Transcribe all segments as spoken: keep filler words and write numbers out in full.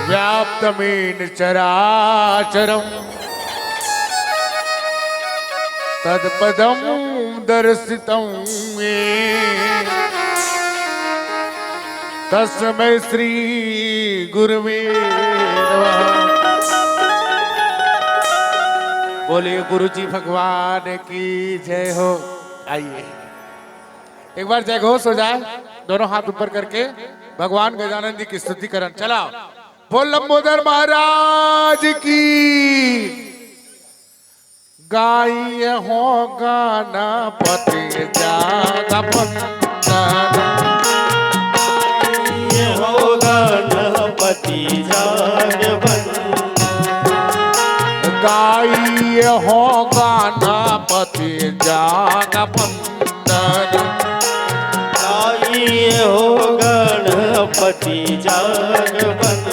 व्याप्तमेन चराचरं तत्पदं दर्शितं मे तस्मै श्री गुरुवे नमः। बोलिए गुरु जी भगवान की जय हो। आइए, एक बार जय घोष हो जाए, दोनों हाथ ऊपर करके भगवान गजानन जी की स्तुति करन। चलाओ, बोल लंबोदर महाराज की। गाई हो गणपति जगवंदन। गाई हो गणपति जगवंदन। गाई हो गणपति जगवंदन। गाई हो गणपति जगवंदन।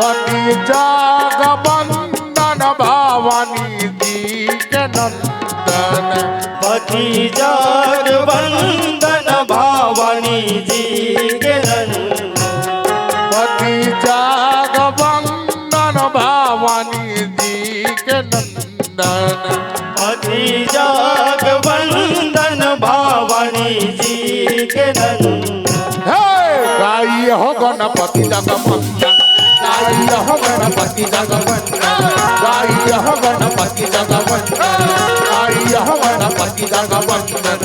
पति जगवंदन भवानी जी के नंदन। पति जगवंदन भवानी जी के नंदन। पति जगवंदन भवानी जी के नंदन। पति जगवंदन भवानी जी के नंदन। हे! गाई हो गणपति जगवंदन। गाई हो गणपति जगवंदन। गाई हो गणपति जगवंदन। गाई हो गणपति जगवंदन।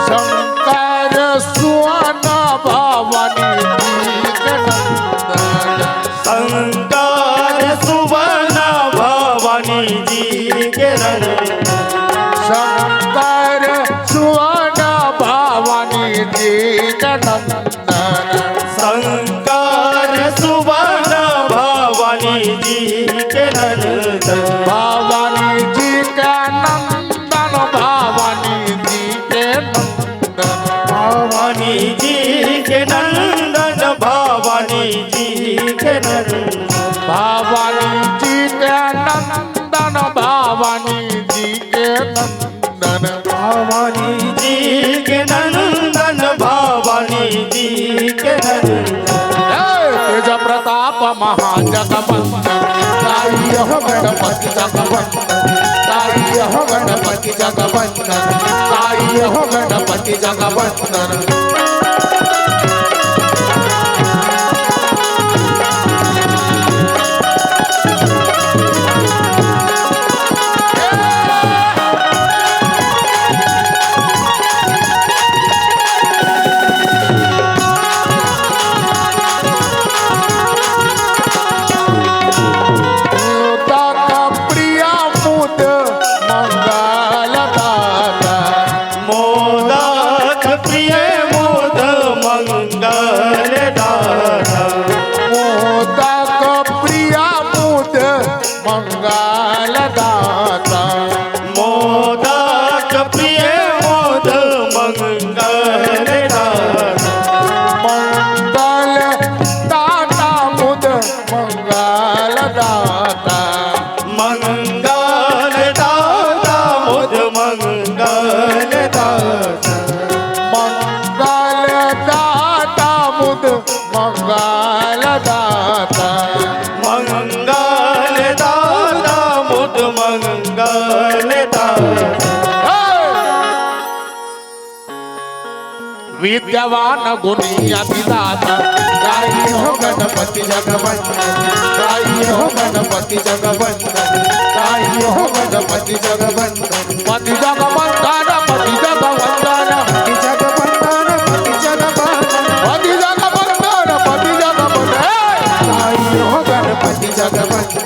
शंकर सुवन भवानी जी के नंदन। शंकर सुवन भवानी जी के नंदन। शंकर सुवन भवानी जी के नंदन। शंकर सुवन भवानी जी के नंदन। भवानी जी के नंदन, भवानी जी के नंदन। भवानी जी के नंदन, भवानी जी के नंदन। भवानी जी के नंदन, भवानी जी के नंदन। भवानी जी के नंदन, भवानी जी के नंदन। हे तेज प्रताप महाजगवंदन, गाई हो गणपति जगवंदन। गाई हो गणपति जगवंदन। गाई हो गणपति जगवंदन। मोदक प्रिय मोद मंगल दाता। मोदक प्रिय मोद मंगल दाता। मोदक प्रिय मोद मंगल दाता। मोदक प्रिय मोद मंगल दाता। मंगल दाता मोद मंगल दाता। मंगल दाता मोद मंगल दाता। मंगल दाता मोद मंगल दाता। मंगल दाता मोद मंगल दाता। हे! विद्यावान गुणी अति दाता, गाई हो गणपति जगवंदन, गाई हो गणपति जगवंदन, गाई हो गणपति जगवंदन। पति जगवंदन, पति जगवंदन। पति जगवंदन, पति जगवंदन। पति जगवंदन, पति जगवंदन। हे! गाई हो गणपति जगवंदन,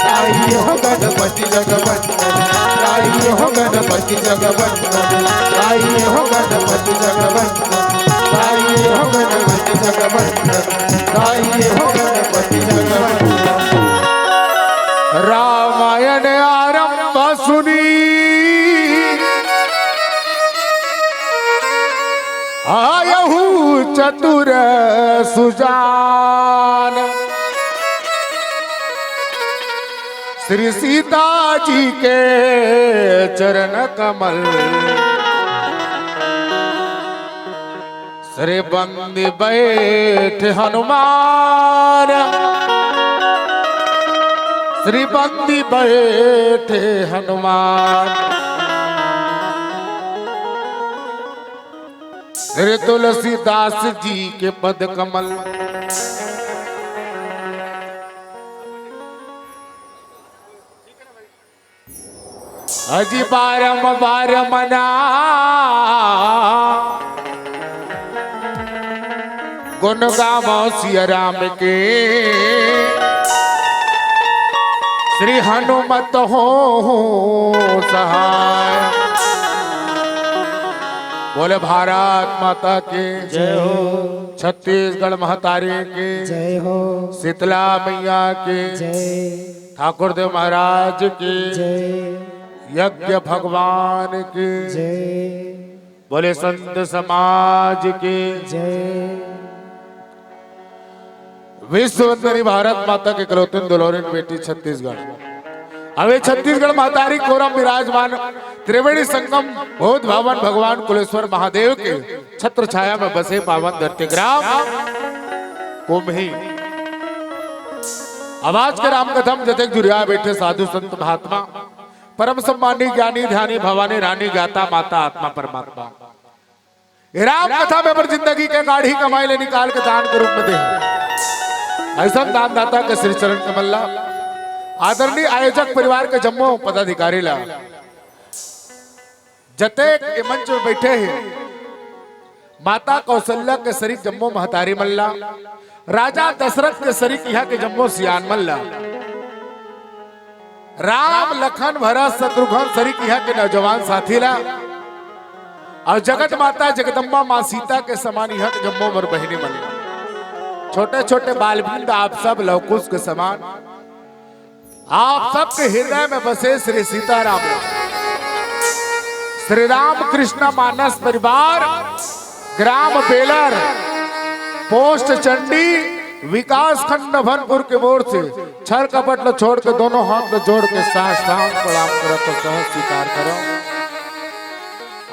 गाई हो गणपति जगवंदन। गाई हो गणपति जगवंदन, गाई हो गणपति जगवंदन, गाई हो गणपति जगवंदन, गाई हो गणपति जगवंदन। रामायण आरंभ सुनी, चतुर सुजान श्री सीता जी के चरण कमल। श्री बंदी बैठ हनुमान, श्री बंदी बैठ हनुमान। श्री तुलसीदास जी के पद कमल। अजी बारंबार मना गुण गावो सिया राम के। श्री हनुमत हो सहाय। बोले भारत माता की जय हो। छत्तीसगढ़ महतारी की जय हो। शीतला मैया की जय। ठाकुर देव महाराज की जय। यज्ञ भगवान की जय। बोले संत समाज की जय। विश्व वंदनी भारत माता के इकलौती दुलौरिन बेटी छत्तीसगढ़। अवे छत्तीसगढ़ महतारी कोरम विराजमान त्रिवेणी संगम बहुत भावन भगवान कुलेश्वर महादेव के छत्र छाया में बसे पावन धरती ग्राम कुम्ही। आवाज के राम कथा में जतेक जुरिया बैठे साधु संत महात्मा, परम सम्मानी ज्ञानी ध्यानी भवानी रानी ज्ञाता माता आत्मा परमात्मा। ये राम कथा में अपन जिंदगी के गाढ़ी कमाई ले निकाल के दान के रूप में दे। ऐसा दानदाता के श्री चरण कमल ला, आदरणीय आयोजक परिवार के जम्मो पदाधिकारी ला, जतेक ए मंच में बैठे हे, माता कौशल्या के सरीक जम्मो महतारी मन ला, राजा दशरथ के सरीक इहाँ के जम्मो सियान मन ला, राम लखन भरत शत्रुघ्न सरीक इहाँ के नौजवान साथी ला, अउ जगत माता जगदम्बा माँ सीता के समान इहाँ के जम्मो मोर बहिनी मन ला, छोटे छोटे बाल वृंद आप सब लवकुश के समान, आप सबके हृदय में बसे श्री सीताराम, श्री रामकृष्ण मानस परिवार, ग्राम बेलर, पोस्ट चंडी, विकास खंड नभनपुर के ओर से छल कपट ल छोड़ के दोनों हाथ ल जोड़ के साष्टांग प्रणाम करत हो, सहज स्वीकार करो।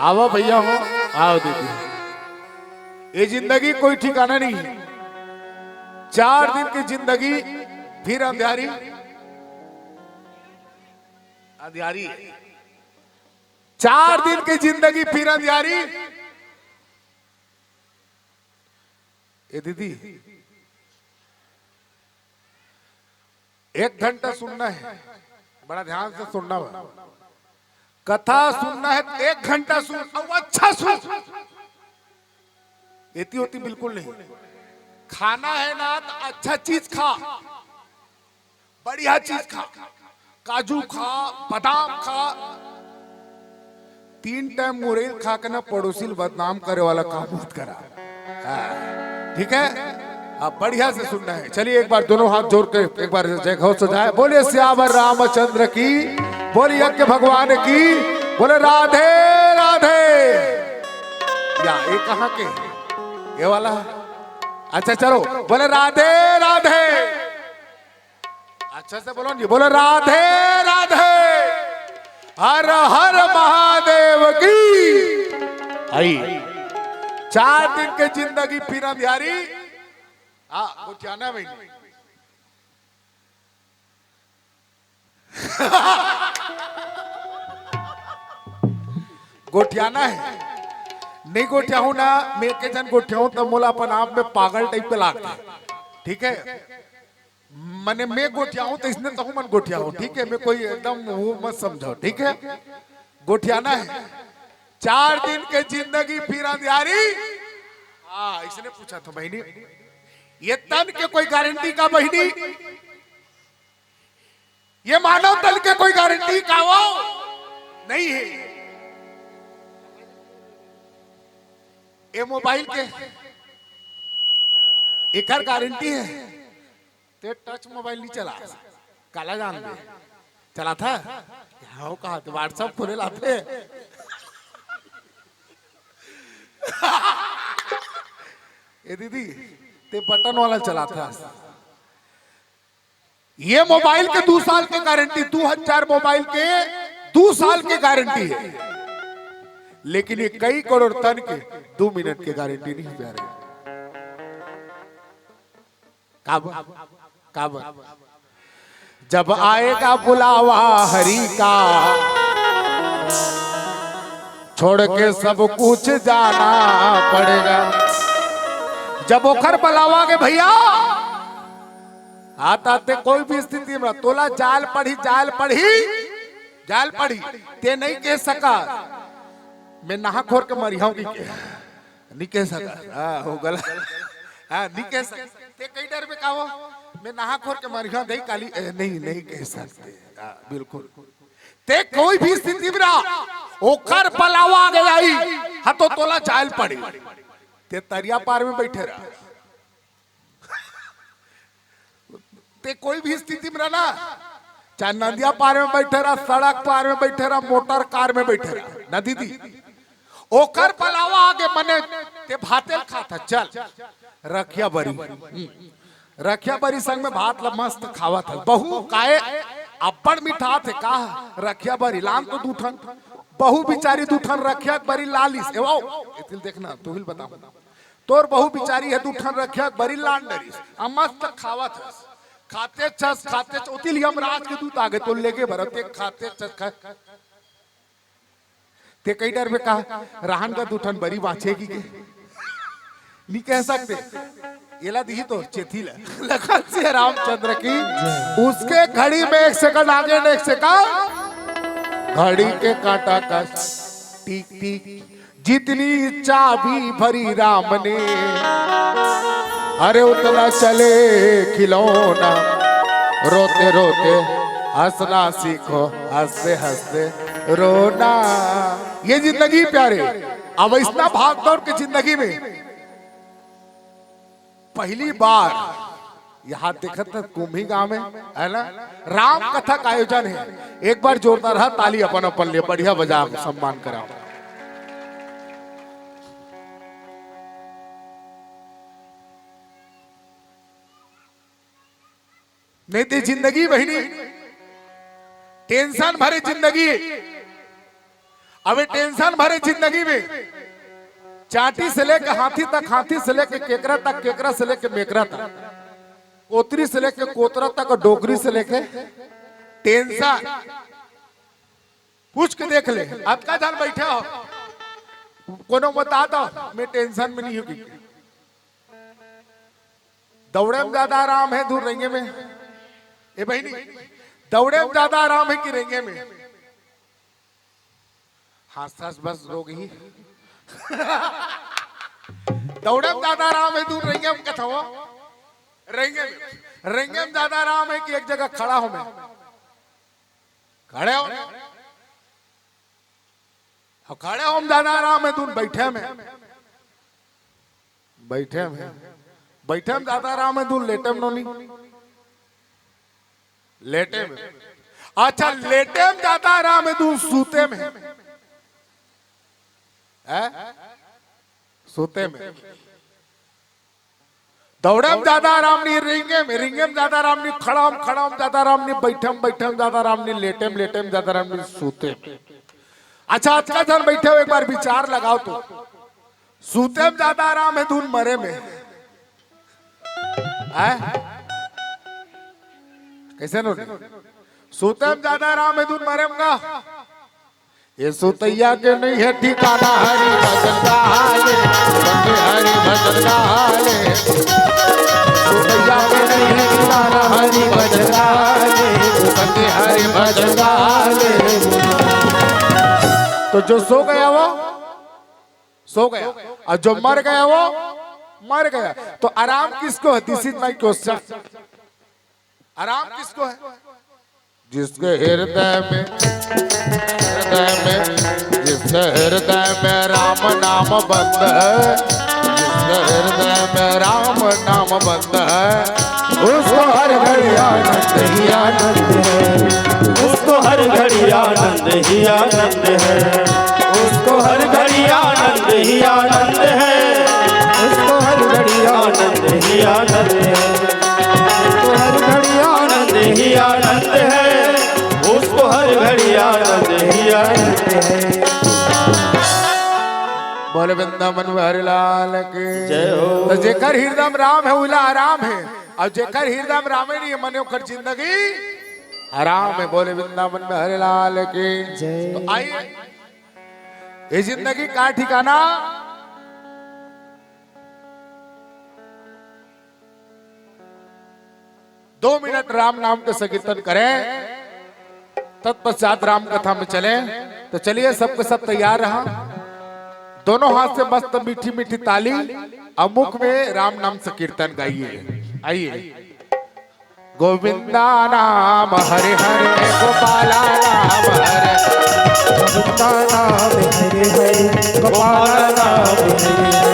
आवो भैया हो, आओ दीदी। ये जिंदगी कोई ठिकाना नहीं है। चार दिन की जिंदगी, फिर अंधियारी, अंधियारी। चार दिन की जिंदगी, फिर अंधियारी। ए दीदी, एक घंटा सुनना है, बड़ा ध्यान से सुनना है। कथा सुनना है तो एक घंटा सुन, अउ अच्छा सुन। एती ओती बिल्कुल नहीं। खाना है ना तो अच्छा चीज खा, बढ़िया चीज खा, काजू खा, बादाम खा। तीन टाइम मुरई खा के ना पड़ोसी ल बदनाम करे वाला काम मत करा। हाँ, ठीक है, अब बढ़िया से सुनना है। चलिए एक बार दोनों हाथ जोड़ के एक बार जय घोष हो जाए। बोलिए सियावर रामचंद्र की, बोलिए यज्ञ भगवान की, बोले राधे राधे। या ये कहाँ के हैं? ये वाला? अच्छा चलो, बोले राधे राधे। अच्छा से बोलो जी, बोलो राधे राधे, हर हर महादेव की। आई, चार दिन के जिंदगी फिर अंधियारी। हाँ, गोठियाना भाई। गोठियाना है, नहीं गोठियाहूं ना, मैं के जन गोठियाहूं तो मोला अपन आप में पागल टाइप के लागथे। ठीक है, मने मैं गोठियाहूं तो इसने तहूं मन गोठियाहूं, ठीक है? मैं कोई एकदम वो मत समझो, ठीक है? गोठियाना है। चार दिन के जिंदगी फिर अंधियारी। हाँ, इसने पूछा था बहिनी, ये तन के कोई गारंटी का बहिनी? ये मानव तन के कोई गारंटी का वो नहीं है। ये मोबाइल के एकर गारंटी है। ते टच मोबाइल नहीं चला, काला जान दे। चला था? हाँ, कहा तो WhatsApp खोले लाते। ए दीदी, ते बटन वाला चलाथस। ये मोबाइल के दू साल के गारंटी, दू हजार मोबाइल के दू साल के गारंटी हे, लेकिन ये कई करोड़ तन के दू मिनट के गारंटी नहीं हे प्यारे। काबर? काबर? जब आएगा बुलावा हरि का, छोड़ के सब कुछ जाना पड़ेगा। जब ओखर बुलावा आगे भैया, आता ते कोई भी स्थिति में तोला जाल पड़ी, जाल पड़ी, जाल पड़ी, ते नहीं कह सका, मैं नहा खोर के मरिहाऊंगी के। नहीं कह सका। हाँ, हो गला। हाँ, नहीं कह सका। ते कई डर में का हो? मैं नहा खोर के मरिहा दई काली। ए, नहीं, नहीं कह सकते। हाँ, बिल्कुल। ते कोई भी स्थिति में रहा, ओकर बुलावा आगे आई, हाँ, तो तोला जाल पड़ी। ते तरिया पार में बैठे रहा। ते कोई भी स्थिति में रहा ना, चाहे नदिया पार में बैठे रहा, सड़क पार में बैठे रहा, मोटर कार में बैठे रहा, ना दीदी, ओकर बुलावा आगे मने ते भाते ल खाता, चल रखिया बरी। हम्म। रखिया बरी संग में भात ल मस्त खावत हे। बहू काए अब्बड़ मिठाथे का रखिया बरी, लान तो दू ठन। बहू बिचारी दू ठन रखिया बरी लालिस। ए, वाओ, एतिल देखना, तुहिल बताऊं। तोर बहू बिचारी हे, दू ठन रखिया बरी लान डरिस। आ मस्त खावत हस। खाते छस, खाते छस, ओतिल यमराज के दूत आगे तो लेगे भरत, ते खाते छस, खा। ते कई डर में का, रहन का दू ठन बरी बाँचे कि के? नहीं कह सकते। एला दिही तो चेथी ला। लखन सिया रामचंद्र की। उसके घड़ी में एक सेकंड आगे न एक सेकंड, घड़ी के कांटा कस टिक टिक। जितनी चाबी भरी राम ने, अरे उतना चले खिलौना। रोते रोते हंसना सीखो, हंसते हंसते रोना। ये जिंदगी प्यारे, अब इतना भाग दौड़ के जिंदगी में पहली बार यहाँ देखत हस कुम्ही गांव में, है ना, राम कथा का आयोजन हे। एक बार जोरदार हा ताली अपन अपन ले, बढ़िया बजा, सम्मान कराओ। नहीं ते जिंदगी बहिनी, टेंशन भरे जिंदगी। अबे टेंशन भरे जिंदगी में चांटी से लेके हाथी तक, हाथी से लेके केकरा तक, केकरा से लेके मेकरा तक, कोतरी से लेके कोतरा तक और डोकरी से लेके टेंशन। पूछ के देख ले, अतका झन बैठे हो, कोनो बता दो, मैं टेंशन में नहीं हूँ। दौड़े में ज्यादा आराम हे दूर रेंगे में? ए बहिनी, दौड़े में ज्यादा आराम हे कि रेंगे में? हाँसत हस बस रोगही। दौड़े में ज्यादा आराम हे दूर रेंगे में, कथो रेंगे में, रेंगे में ज्यादा आराम हे कि एक जगह खड़ा हो में? खड़े हो। अउ खड़े हो में ज्यादा आराम हे दूर बैठे में? बैठे में, बैठे में ज्यादा आराम हे दूर लेटे में नोनी? लेटे में। अच्छा, लेटे में ज्यादा आराम हे दूर सूते में? हैं? सूते में। दौड़े में ज्यादा आराम नहीं, रेंगे में, रेंगे में ज्यादा आराम नहीं, खड़ा में, खड़ा में ज्यादा आराम नहीं, बैठे में, बैठे में ज्यादा आराम नहीं, लेटे में, लेटे में ज्यादा आराम नहीं, सूते में। अच्छा, अतका झन बैठे हो, एक बार विचार लगाओ तो, सूते में ज्यादा आराम हे दून मरे में? हैं? कैसे नो? सूते में ज्यादा आराम हे दून मरे में का? ये सुतैया के नहीं हे ठिकाना, हरि भजन गाले, बंदे हरि भजन गाले। सुतैया के नहीं हे ठिकाना, हरि भजन गाले, बंदे हरि भजन गाले। तो जो सो गया वो सो गया, और जो मर गया वो मर गया। तो आराम किसको है? This is my question। आराम किसको है? जिसके हृदय में, हृदय में, जिसके हृदय में राम नाम बंद है, जिसके हृदय में राम नाम बंद है, उसको हर घड़ी आनंद ही आनंद है। उसको हर घड़ी आनंद ही आनंद है। उसको हर घड़ी आनंद ही आनंद है। उसको हर घड़ी उसको हर घड़ी आनंद ही आनंद है, उसको हर घड़ी आनंद ही आनंद है। बोले वृंदावन बिहारी लाल की जय हो। तो जेकर हृदय में राम है, उला आराम है, और जेकर हृदय में रामे नहीं है, मने ओकर जिंदगी आराम है। बोले वृंदावन बिहारी लाल की जय। तो आइए, ये जिंदगी का ठिकाना। दो मिनट राम नाम के संकीर्तन करें, तत्पश्चात राम कथा में चलें। तो चलिए, सबके सब तैयार रहा, दोनों हाथ से मस्त मीठी मीठी ताली और मुख में राम नाम संकीर्तन गाइए। आइए। गोविंदा नाम हरे हरे, गोपाला नाम हरे। गोविंदा नाम हरे हरे, गोपाला नाम हरे हरे।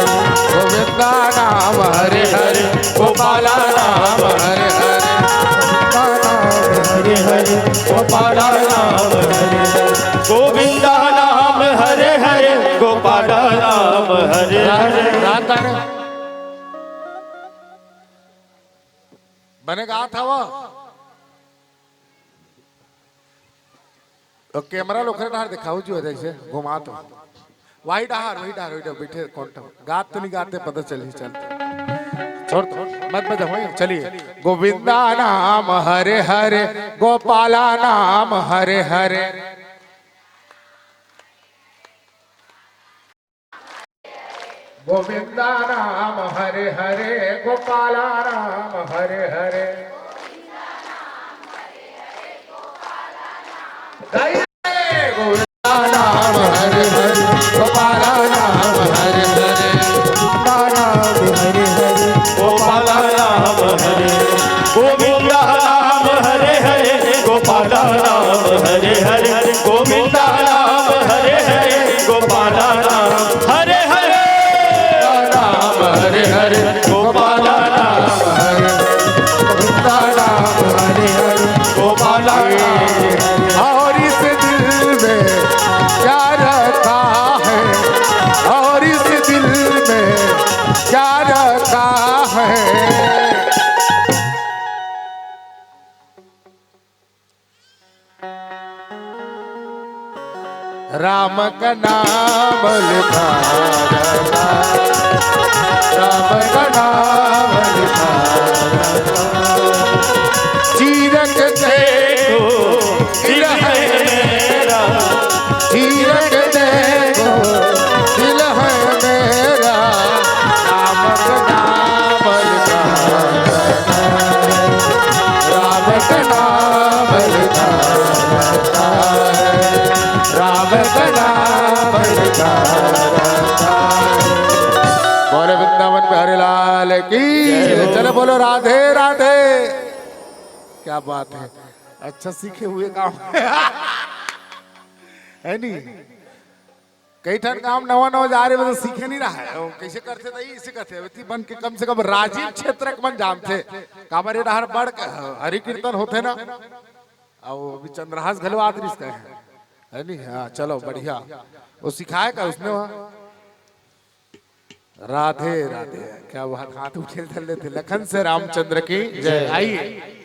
गोविंदा नाम हरे हरे, गोपाला नाम हरे हरे। गोविंदा नाम हरे हरे, गोपाला नाम हरे हरे। गोविंदा नाम हरे हरे, गोपाला नाम हरे हरे। रात, रात आने। बने गात हवा। तो कैमरा लोग डाहर दिखाओ जो है, जैसे घुमा तो वही डाहर, वही डाहर, वही डाहर बैठे कौन था? गात तो नहीं गाते, पता चल ही चलते। छोड़ तो, मत बजा, वही चलिए। गोविंदा नाम हरे हरे, गोपाला नाम हरे हरे। गोविंदा नाम हरे हरे, गोपाला नाम हरे हरे। गाइए। गोविंदा नाम हरे हरे, गोपाला नाम हरे हरे। गोविंदा नाम हरे हरे, गोपाला नाम हरे। गोविंदा नाम हरे हरे, गोपाला नाम हरे हरे। गोविंदा नाम हरे हरे, गोपाला नाम हरे हरे। नाम हरे हरे, गोपाला नाम हरे। गोविंदा नाम हरे हरे, गोपाला नाम हरे। और इस दिल में क्या रखा है, और इस दिल में क्या रखा है। राम का नाम लिखा रहता, राम का नाम लिखा रहता। चीरक देखो दिल है मेरा, चीरक देखो दिल है मेरा। राम का नाम लिखा रहता है, राम का नाम लिखा रहता है, राम का नाम लिखा रहता है। बोले वृंदावन बिहारी लाल की। जय हो। चलो बोलो राधे राधे। क्या बात है, अच्छा सीखे हुए काम है नहीं? कई ठन काम नवा नवा जा रहे, वो तो सीखे नहीं रहा है। वो कैसे करते थे, इसे कहते हैं, बन के कम से कम राजीव क्षेत्र के मन जानते। काबर ये डहर बड़ हरि कीर्तन होते ना, अब वो अभी चंद्रहास घलो आदरिस का है, है नहीं? हाँ, चलो बढ़िया। वो सिखाए का उसने वहाँ। राधे राधे। क्या बात, हाथ उठे धर लेते। लखन से रामचंद्र की जय। आइए,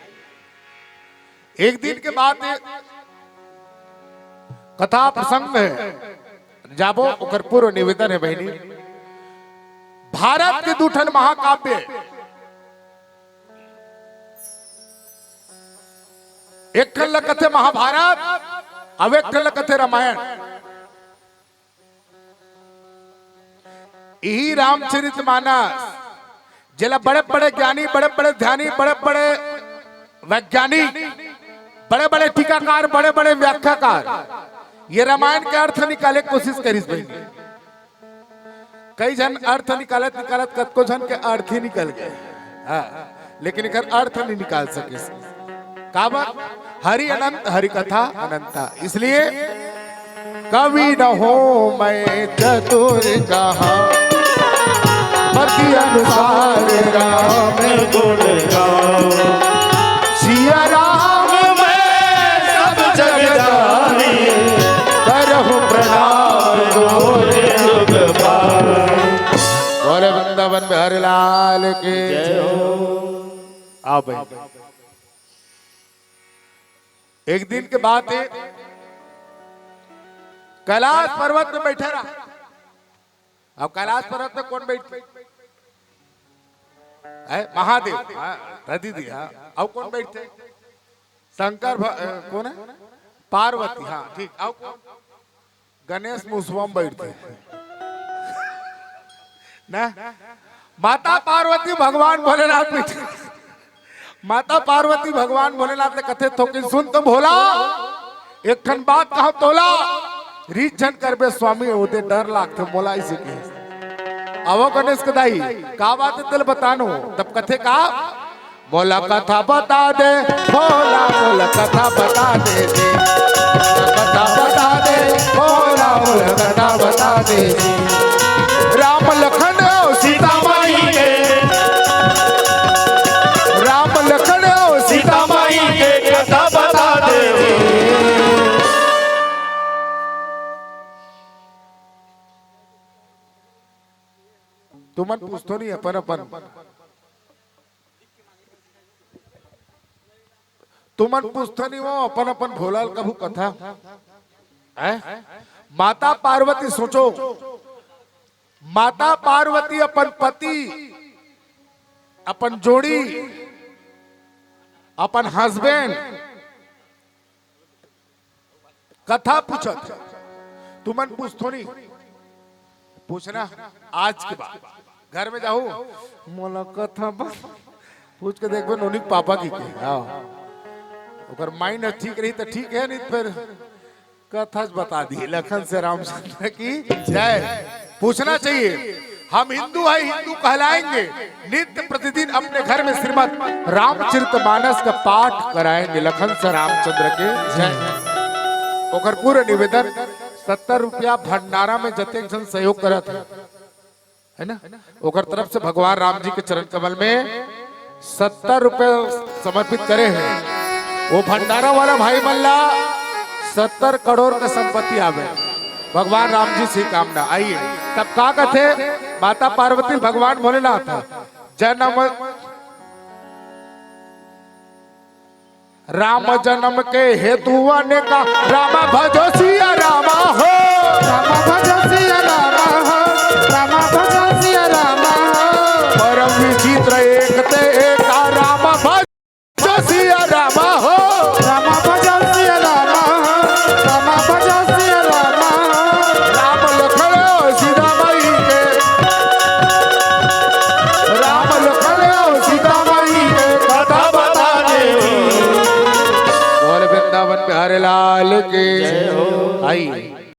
एक दिन के बाद कथा प्रसंग है, जाबो ओकर पूर्व निवेदन है बहिनी। भारत के दू ठन महाकाव्य, एक ठन ल कथे महाभारत, अब एक ठन ल कथे रामायण। यही रामचरित मानस, जेला बड़े बड़े ज्ञानी, बड़े बड़े ध्यानी, बड़े बड़े वैज्ञानिक, बड़े बड़े टीकाकार, बड़े बड़े व्याख्याकार, ये रामायण के अर्थ निकाले के कोशिश करिस बहिनी। कई झन अर्थ निकालत निकालत कतको झन के अर्थ ही निकल गए। हाँ, लेकिन एकर अर्थ नहीं निकाल सके। काबर? हरि अनंत, हरि कथा अनंता। इसलिए कवि न हो मैं चतुर कहा, पति अनुसार राम गुण गाओ। सिया राम मैं सब जग जानी, करहु प्रणाम जोर जुग पाई। बोले वृंदावन बिहारी लाल की जय हो। आओ भाई, एक दिन के बात हे, कैलाश पर्वत में बैठे रहा। अब कैलाश पर्वत में कोन बैठथे? हे महादेव, हाँ, रदी दी, हाँ। अउ कोन बैठथे? शंकर भ-, अ, कोन हे? पार्वती, हाँ, ठीक। अउ कोन? गणेश मुसवा म बैठथे ना। माता पार्वती, भगवान भोलेनाथ बैठे। माता पार्वती भगवान भोलेनाथ ले कथे, थोकिन सुन तो भोला, एक ठन बात कहंव तोला, रीस झन करबे स्वामी, ओदे डर लागथे मोला, अइसे कहे। अवो गणेश के दाई, का बात हे तेला बता नो? तब कथे का, मोला कथा बता दे भोला, मोला कथा बता दे दे। मोला कथा बता दे भोला, मोला कथा बता दे दे। राम लखन अउ सीता माई के, राम लखन अउ सीता माई के कथा बता दे दे। तुमन पूछथो नहीं अपन अपन, तुमन पूछथो नहीं वो अपन अपन भोला ल कभू कथा, हैं? माता पार्वती सोचो, माता पार्वती अपन पति, अपन जोड़ी, अपन husband कथा पूछत, तुमन पूछथो नहीं, पूछना आज के बाद घर में जाहू, मोला कथा बा-, पूछ के देखबे नोनी के पापा की के, हाँ। ओकर mind ह ठीक रही त ठीक हे, नहीं त फिर कथा च बता दी। लखन से रामचंद्र की जय। पूछना चाहिए, हम हिंदू हैं, हिंदू कहलाएंगे, नित्य प्रतिदिन अपने घर में श्रीमद् रामचरितमानस का पाठ कराएंगे। लखन से रामचंद्र के जय। ओकर पूरा निवेदन, सत्तर रुपया भंडारा में जतेक झन सहयोग करत हे, है ना, ओकर तरफ से भगवान राम जी के चरण कमल में सत्तर रुपये समर्पित करे हे। वो भंडारा वाला भाई मन ला सत्तर करोड़ के संपत्ति आवे, भगवान राम जी से कामना। आइए, तब का कथे माता पार्वती, भगवान भोलेनाथ, जन्म राम जन्म के हेतु अनेका, राम भजो सिया रामा हो। राम भजो सिया रामा हो, राम भजो सिया रामा हो। परम विचित्र एक ते एका, राम भजो सिया रामा हो। राम भजो सिया रामा हो, राम भजो सिया रामा हो। राम लखन सीता माई के, राम लखन सीता माई के कथा बता दे। बोल वृंदावन बिहारी लाल की जय हो। आई।